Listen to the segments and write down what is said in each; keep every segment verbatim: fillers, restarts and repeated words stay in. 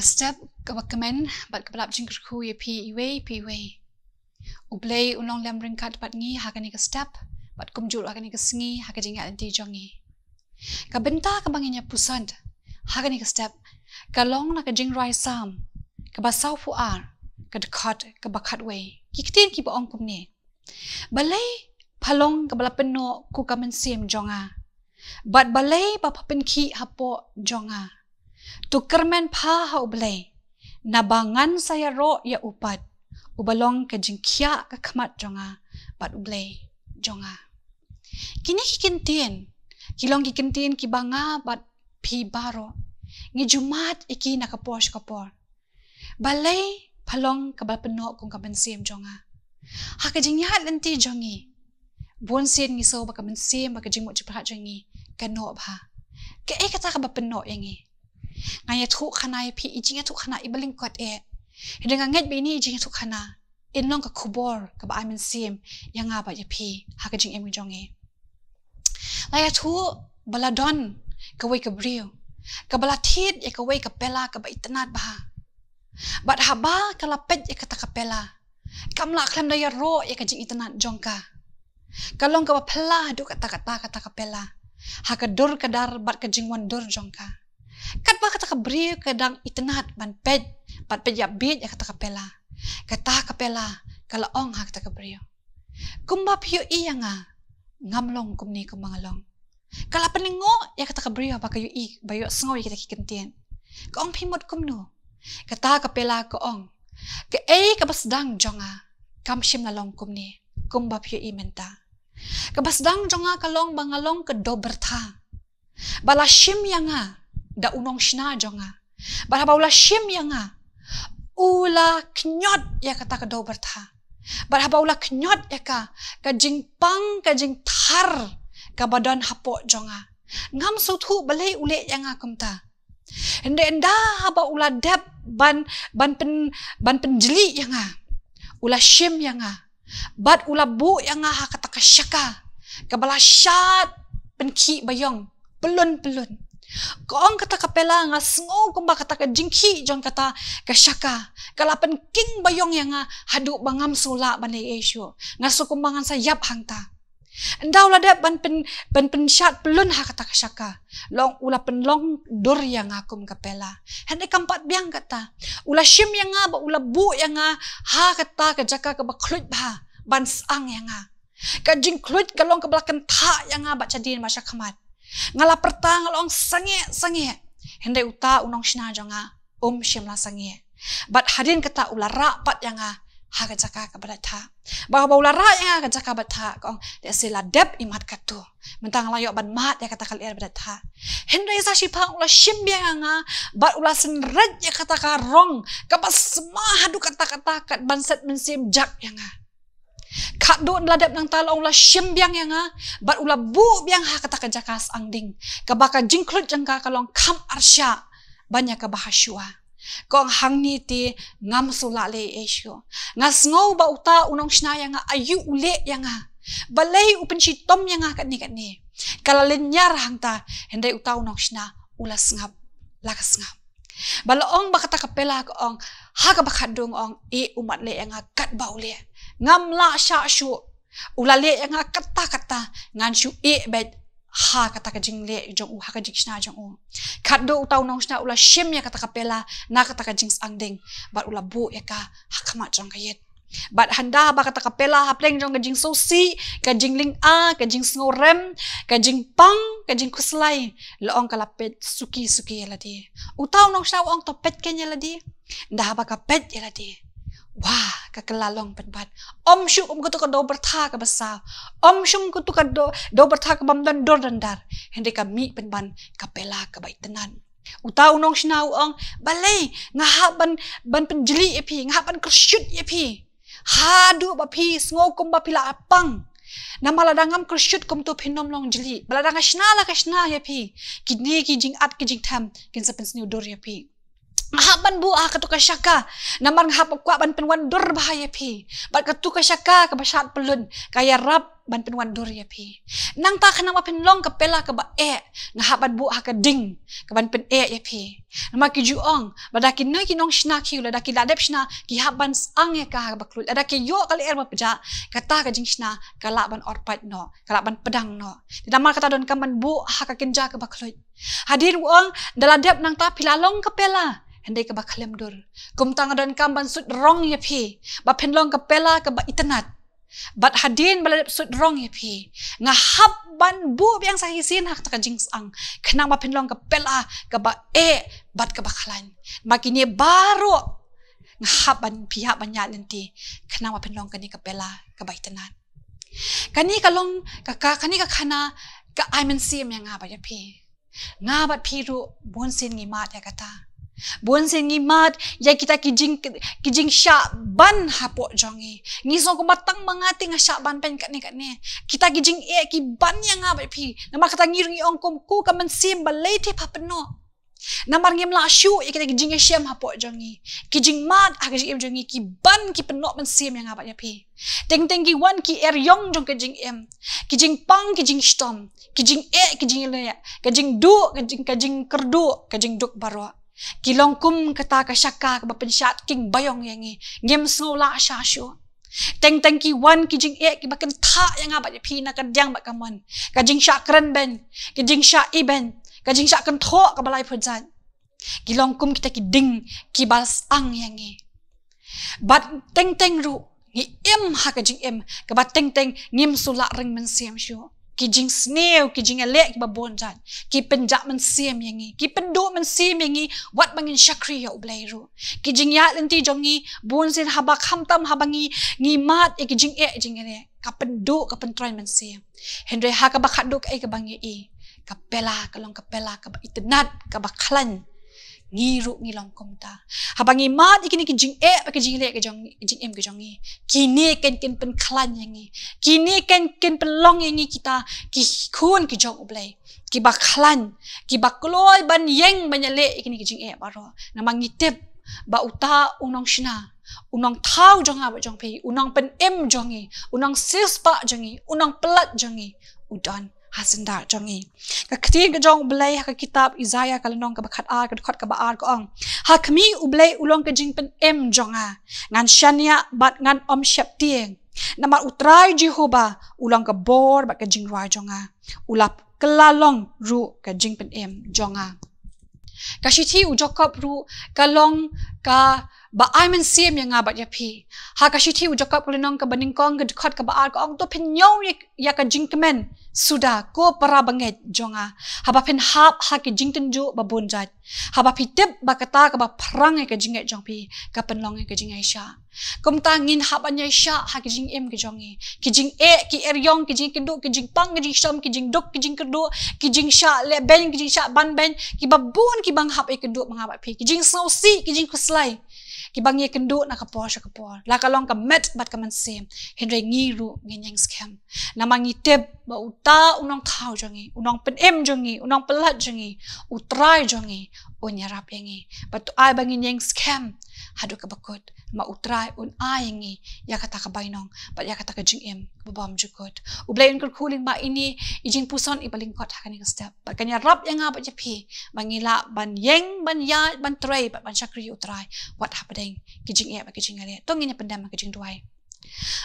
Step kaba kmen bad kaba lap jingkyrkhu ïa phi iwei pa iwei. U Blei un long lem ryngkat bad ngi ha kane ka step bad kumjuh ha kane ka sngi ha ka jingïaid lynti jong ngi. Ka bynta kaba ngin ïa puson ha kane ka step ka long na ka jingrwai Salm kaba sawphew ar, ka dkhot kaba khatwei. Ki ktien kiba ong kumne: Balei pha long kaba la pynnoh kum ka mynsiem jong nga, bad balei ba pha pynkhih hapoh jong nga? To kyrmen pha ha U Blei, naba ngan sa ïaroh ïa u pat, uba long ka jingkhiah ka khmat jong nga bad U Blei jong nga. Kine ki ktien ki long ki ktien kiba nga bad phi baroh ngi ju mad ïa ki na ka por sha ka por. Balei pha long kaba la pynnoh kum ka mynsiem jong nga? Ha ka jingïaid lynti jong ngi, bun sien ngi sngew ba ka mynsiem bad ka jingmut jingpyrkhat jong ngi ka noh bha. Kaei kata kaba pynnoh ïa ngi? Nga ïathuh khana ïa phi i jingïathuh khana iba lyngkot eh. Hynrei nga ngeit ba ine i jingïathuh khana in long ka khubor kaba ai mynsiem ïa nga bad ïa phi ha ka jingim jong ngi. La ïathuh ba la don kawei ka briew kaba la thied ïa kawei ka pela kaba itynnad bha. Bad haba ka la peit ïa kata ka pela, kam lah khlem da ïaroh ïa ka jingitynnad jong ka. Ka long kaba phylla haduh katta katta kata ka pela ha ka dur ka dar bad ka jingwan dur jong ka. Katba kata ka briew ka dang itynnad ban peit bad peit ïa bit ïa kata ka pela, kata ka pela ka la ong ha kata ka briew: Kumba phi ïohi ïa nga, ngam long kumne kumba nga long. Ka la pynlyngngoh ïa kata ka briew ba ka ïohi, ba ïohsngew ïa kita ki ktien. Ka ong: Phi mut kumno? Kata ka pela ka ong: Kaei kaba sdang jong nga kam shym la long kumne kumba phi ïohi mynta. Kaba sdang jong nga ka long ba nga long ka doh byrtha. Ba la shim ïa nga da u nongshna jong nga. Bad haba u la shim ïa nga, u la kñiot ïa kata ka doh byrtha. Bad haba u la kñiot ïa ka, ka jingpang ka jingthar kaba don hapoh jong nga. Ngam sngewthuh balei u leh ïa nga kumta. Hynrei ynda haba u la dep ban, ban pyn, ban pynjli ïa nga, u la shim ïa nga bad u la buh ïa nga ha kata ka shaka kaba la shad pynkhih baïong pyllun pyllun. Ka ong kata ka pela: Nga sngew kumba kata ka jingkhih jong kata ka shaka ka la pynking baïong ïa nga haduh ba ngam sngewlah ban leh ei ei shuh. Nga sngew kumba ngan sa ïap hangta. Ynda u la dep ban pyn, ban pynshad pyllun ha kata ka shaka, long u la pynlong dur ïa nga kum ka pela. Hynrei kam pat biang kata, u la shim ïa nga bad u la buh ïa nga ha kata ka jaka kaba khluit bha ban syang ïa nga. Ka jingkhluit ka long kaba la kynthah ïa nga bad shadien bad shakhmat. Nga la pyrta, nga la ong: Sangeh, sangeh. Hynrei uta u nongshna jong nga um shym la sangeh. Bad hadien kata u la rah pat ïa nga ha ka jaka kaba dait thah. Bad haba u la rah ïa nga ha ka jaka ba thah, ka ong: Lehse la dep imat katto, mynta nga la ïoh ban mad ïa kata ka lyer ba dait thah. Hynrei sa shiphang u la shim biang ïa nga bad u la synreit ïa kata ka rong kaba sma haduh katta katta, kat ban set mynsiem jak ïa nga. Khadduh la dep nangta, la ong, u la shim biang ïa nga bad u la buh biang ha kata ka jaka syang ding, kaba ka jingkhluit jong ka ka long kham arshah ban ïa kaba ha shuwa. Ka ong: Hangne te ngam sngewlah leh ei ei shuh. Nga sngew ba uta u nongshna ïa nga, aïu u leh ïa nga, balei u pynshitom ïa nga katne katne. Ka la lynñiar hangta, hynrei uta u nongshna u la sngap, la ka sngap. Bad la ong ba kata ka pela ka ong ha kaba khadduh, ong: Ei, u mat leh ïa nga katba u leh. Ngam lah shah shuh. U la leh ïa nga katta katta, ngan shu ïeh beit ha kata ka jingleh jong u, ha ka jingshna jong u. Khadduh uta u nongshna u la shim ïa kata ka pela na kata ka jingsyang ding bad u la buh ïa ka ha khmat jong ka ïit. Bad hynda ba kata ka pela, hapdeng jong ka jingsngewsih, ka jinglynga, ka jingsngewrem, ka jingpang, ka jingkhuslai, la ong ka la peit suki suki ïa lade. Uta u nongshna u ong: To peit kein ïa lade. Ynda haba ka peit ïa lade, wah, ka kylla long pynban. Ym shuh kum kato ka doh byrtha kaba saw. Ym shuh kum kato ka doh, doh byrtha kabym don dur don dar. Hynrei ka mih pynban ka pela kaba itynnad. Uta u nongshna u ong: Balei nga hap ban, ban pynjli ïa phi, nga hap ban kyrshut ïa phi haduh ba phi sngew kumba phi la pang? Namar lada ngam kyrshut kumto phin ym long jli. Bad lada nga shna la ka shna ïa phi, kine ki jingat ki jingthem kin sa pynsniew dur ïa phi. Nga hap ban buh ha katu ka shaka namar nga hap kwah ban pynwandur bha ïa phi. Bad katu ka shaka kaba shad pyllun ka ïarap ban pynwandur ïa phi. Nangta khnang ba phin long ka pela kaba eh, nga hap ban buh ha ka ding kaban pyneh ïa phi. Namar ki ju ong, lada ki nongshna khiew, lada ki la dep shna, ki hap ban sang ïa ka ha kaba khluit. Lada ki ïoh ka lyer ba pjah, kata ka jingshna ka lah ban orpait noh, ka lah ban pdang noh. Te namar kata donkam ban buh ha ka kynja kaba khluit. Hadien u ong, da la dep nangta phi la long ka pela, hynrei kaba khlem dur. Kumta nga donkam ban sut rong ïa phi ba phin long ka pela kaba itynnad. Bad hadien ba la dep sut rong ïa phi, nga hap ban buh biang sa shisien ha kata ka jingsang, khnang ba phin long ka pela kaba eh bad kaba khlaiñ. Ba kine baroh nga hap ban, phi hap ban ïaid lynti khnang ba phin long kane ka pela kaba itynnad. Kane ka long ka, ka, kane ka khana ka ai mynsiem ïa nga bad ïa phi. Nga bad phi ruh bunsien ngi mad ïa kata. Bunsien ngi mad ïa kita ki jing, ki jingshah ban hapoh jong ngi. Ngi sngew kumba tang ma nga te nga shah ban pyn katne katne. Kita ki jingeh ki ban ïa nga bad phi. Namar kata ngi ruh ngi ong kum ko ka mynsiem ba lei te pha pynnoh. Namar ngim lah shuh ïa kita ki jingïashem hapoh jong ngi. Ki jingmad ha ka jingim jong ngi ki ban, ki pynnoh mynsiem ïa nga bad ïa phi. Teng teng ki wan ki eriong jong ka jingim. Ki jingpang, ki jingshitom, ki jingeh, ki jingleh, ka jingduh, ka jing, ka jingkyrduh, ka jingduk baroh. Ki long kum kata ka shaka kaba pynshad king baïong ïa ngi. Ngim sngew lah sha shuh. Teng teng ki wan ki jingeh kiba kynthah ïa nga bad ïa phi na ka diang bad ka mon. Ka jingshah kren beiñ, ka jingshah ibeiñ, ka jingshah kynthoh kaba laiphew jait. Ki long kum kita ki ding kiba sang ïa ngi. Bad teng teng ruh ngi im ha ka jingim kaba teng teng ngim shu lah ring mynsiem shuh. Ki jingsniew, ki jingïaleh kiba bun jait ki pynjah mynsiem ïa ngi, ki pynduh mynsiem ïa ngi wat ba ngin shakri ïa U Blei ruh. Ki jingïaid lynti jong ngi bunsien haba khamtam haba ngi, ngi mad ïa ki jingeh jingïaleh, ka pynduh ka pyntroiñ mynsiem. Hynrei ha kaba khatduh kaei kaba ngi ïohi, ka pela ka long ka pela kaba itynnad, kaba khlaiñ. Ngi ruh ngi long kumta. Haba ngi mad ïa kine ki jingeh bad ki jingïaleh ka jong, jingim ka jong ngi, kine kin, kin pynkhlaiñ ïa ngi. Kine kin, kin pynlong ïa ngi kita ki khun ki jong U Blei kiba khlaiñ, kiba kloi ban ïeng ban ïaleh ïa kine ki jingeh baroh. Namar ngi tip ba uta u nongshna, u nongthaw jong nga bad jong phi, u nongpynim jong ngi, u nongsiewspah jong ngi, u nongpyllait jong ngi, u don ha syndah jong ngi. Ka ktien ka jong U Blei ha ka kitab Isaïah ka lynnong kaba khatar, ka dkhot kaba ar ka ong, ha khmih U Blei u long ka jingpynim jong nga. Ngan shaniah bad ngan ym sheptieng. Namar U Trai Jehobah u long ka bor bad ka jingrwai jong nga. U la kylla long ruh ka jingpynim jong nga. Ka shithi u Jakob ruh ka long kaba ai mynsiem ïa nga bad ïa phi. Ha ka shithi u Jakob ka lynnong kaba nyngkong ka dkhot kaba ar ka ong, to pynñiew ïa, ïa ka jingkmen suda ko para bangeit jong nga, haba phin hap ha ki jingtynjuh ba bun jait. Haba phi tip ba kata kaba phrang ïa ka jingngeit jong phi ka pynlong ïa ka jingïaishah. Kumta ngin hap ban ïaishah ha ki jingim ki jong ngi. Ki jingeh, ki eriong, ki jingkynduh, ki jingpang, ki jingshitom, ki jingduk, ki jingkyrduh, ki jingshah leh beiñ, ki jingshah ban beiñ, kiba bun kiba ngi hap ïakynduh ma nga bad phi. Ki jingsngewsih, ki jingkhuslai, kiba ngi ïakynduh na ka por sha ka por. La ka long ka met bad ka mynsiem, hynrei ngi ruh ngin ïeng skhem. Namar ngi tip ba uta u nongthaw jong ngi, u nongpynim jong ngi, u nongpyllait jong ngi, U Trai jong ngi un ïarap ïa ngi. Bad to ai ba ngin ïeng skhem haduh kaba kut. Namar U Trai un ai ïa ngi ïa kata ka bainong bad ïa kata ka jingim kaba bymjukut. U Blei un kyrkhu lyngba ine i jingpuson iba lyngkot ha kane ka step. Bad kan ïarap ïa nga bad ïa phi ba ngin lah ban ïeng, ban ïaid, ban trei bad ban shakri ïa U Trai wat hapdeng ki jingeh bad ki jingïaleh. To ngin ïa pyndem ha ka jingduwai.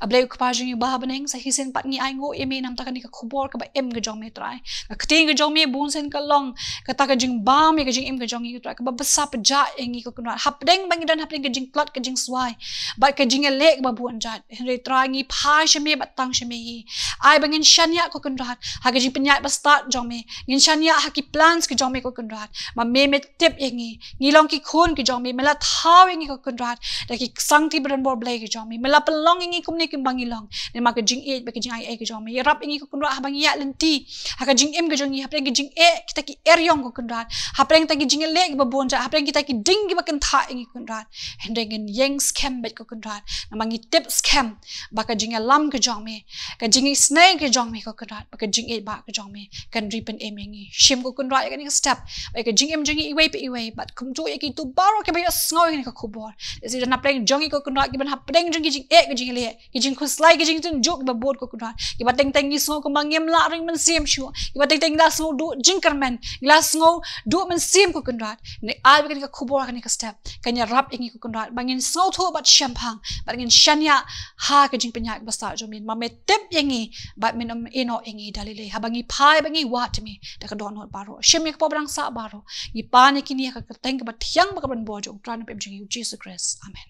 A Blei U Kpa jong ngi uba ha bneng, sa shisien pat ngi ainguh ïa me namar kane ka khubor kaba im ka jong me Trai. Ka ktien ka jong me bunsien ka long kata ka jingbam ïa ka jingim ka jong ngi Trai, kaba bsa pjah ïa ngi ko Kynrad. Hapdeng ba ngi don hapdeng ka jingtlot ka jingswai bad ka jingïaleh kaba bun jait, hynrei Trai ngi phai sha me bad tang sha me hi. Ai ba ngin shaniah ko Kynrad ha ka jingpynïaid bastad jong me. Ngin shaniah ha ki plans ki jong me ko Kynrad. Ma me me tip ïa ngi. Ngi long ki khun ki jong me. Me la thaw ïa ngi ko Kynrad da ki sangti ba donbor blei ki jong me. Me la pynlong ïa ngi kumne kumba ngi long. Namar ka jingïeit bad ka jingaiei ka jong me. Ïarap ïa ngi ko Kynrad haba ngi ïaid lynti ha ka jingim ka jong ngi, hapdeng ka jingeh kita ki eriong ko Kynrad, hapdeng kita ki jingeh leh kiba bun jait, hapdeng kita ki ding kiba kyntha ïa ngi ko Kynrad. Hynrei ngin ïeng skhem bad ko Kynrad, namar ngi tip skhem ba ka jingïalam ka jong me, ka jingisynei ka jong me ko Kynrad, ba ka jingïeit ba ka jong me kan ri pynim ïa ngi. Shim ko Kynrad ïa kane ka step, ba ïa ka jingim jong ngi iwei pa iwei, bad kumjuh ïa kito baroh kiba ïohsngew ïa kane ka khubor. Lehse don hapdeng jong ngi ko Kynrad kiba hapdeng jong ki jingeh, ki jingleh, ki jingkhuslai, ki jingtynjuh kiba bun ko Kynrad. Kiba teng teng ngi sngew kumba ngim lah ring mynsiem shuh. Kiba teng teng ngi la sngew duh jingkyrmen, ngi la sngew duh mynsiem ko Kynrad. Ngi ai ba kane ka khubor, kane ka step kan ïarap ïa ngi ko Kynrad, ba ngin sngewthuh bad shemphang, bad ngin shaniah ha ka jingpynïaid ba sah jong me. Namar me tip ïa ngi bad men ym ïehnoh ïa ngi da lei lei. Haba ngi phai bad ngi wad ïa me da ka dohnud baroh. Shim ïa ka pop ba dang sah baroh. Ngi pan ïa kine ha ka kyrteng kaba thiang bad kaba donbor jong U Trai Nongpynim jong ngi U Jisu Khrist. Amen.